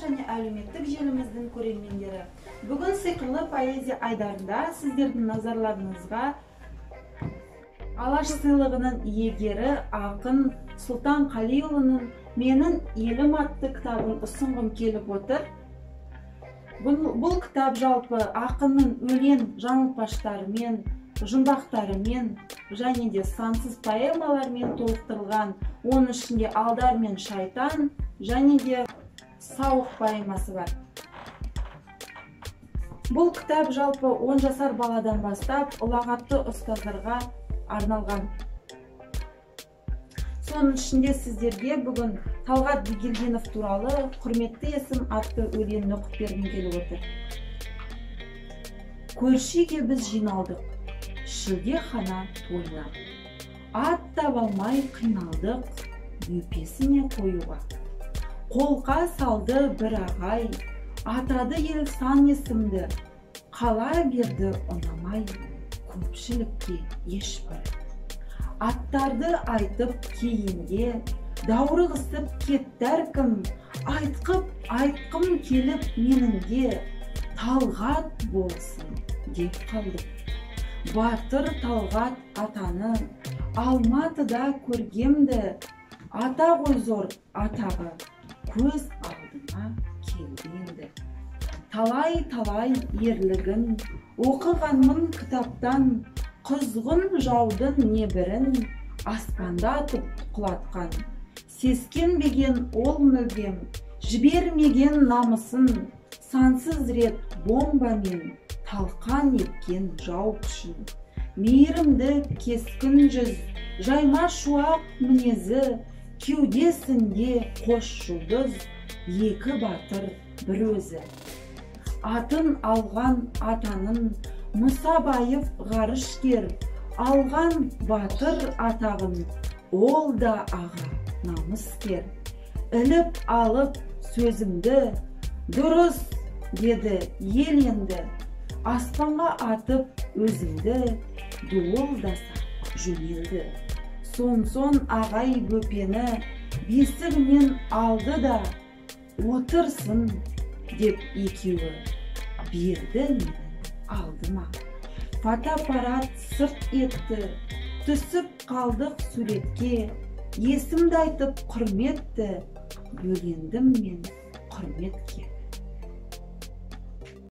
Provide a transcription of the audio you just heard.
Және әлеуметтік желіміздің көрермендері. Бүгін сиқырлы поэзия айдарында сіздердің назарларыңызға Алаш сыйлығының иегері ақын Сұлтан Қалиұлының «Менің елім» атты кітабын ұсынғым келіп отыр. Бұл кітап жалпы ақынның өлең жаңылтпаштарымен, жұмбақтарымен және де сансыз поэмалармен толықтырылған. Оның ішінде «Алдар мен шайтан» және де «Сауық» поэмасы бар. Бұл кітап жалпы 10 жасар баладан бастап ұлағатты ұстаздарға арналған. Соның ішінде сіздерге бүгін Талғат Бигелдинов туралы «Құрметті есім» атты өлеңін оқып бергім келіп отыр. Көрші үйге біз жиналдық шілдехана тойына. Ат таба алмай қиналдық бөпесіне қоюға. Қолқа салды бір ағай, атады ел сан есімді, қала берді ұнамай көпшілікке ешбір. Аттарды айтып кейінде даурығысып кетті әркім, айтқып айтқым келіп менің де Талғат болсын деп қалдым. Батыр Талғат атаны Алматыда көргемді, ата ғой зор атағы көз алдыма келді енді. Талай-талай ерлігін оқығанмын кітаптан, құзғын жаудың небірін аспанда атып құлатқан. Сескенбеген ол мүлдем, жібермеген намысын, сансыз рет бомбамен талқан еткен жау күшін. Мейірімді кескін жүз, жайма шуақ мінезі, кеудесінде қос жұлдыз, екі батыр бір өзі. Атын алған атаның Мұсабаев ғарышкер, алған батыр атағын ол да аға намыскер. Іліп алып сөзімді, дұрыс деді ел енді, аспанға атып өзімді дуылдаса жөнелді. Сон-сон ағай бөпені бесігінен алды да, отырсын деп екеуі берді менің алдыма. Фотоаппарат сырт етті, түсіп қалдық суретке, есімді айтып құрметті, бөлендім мен құрметке.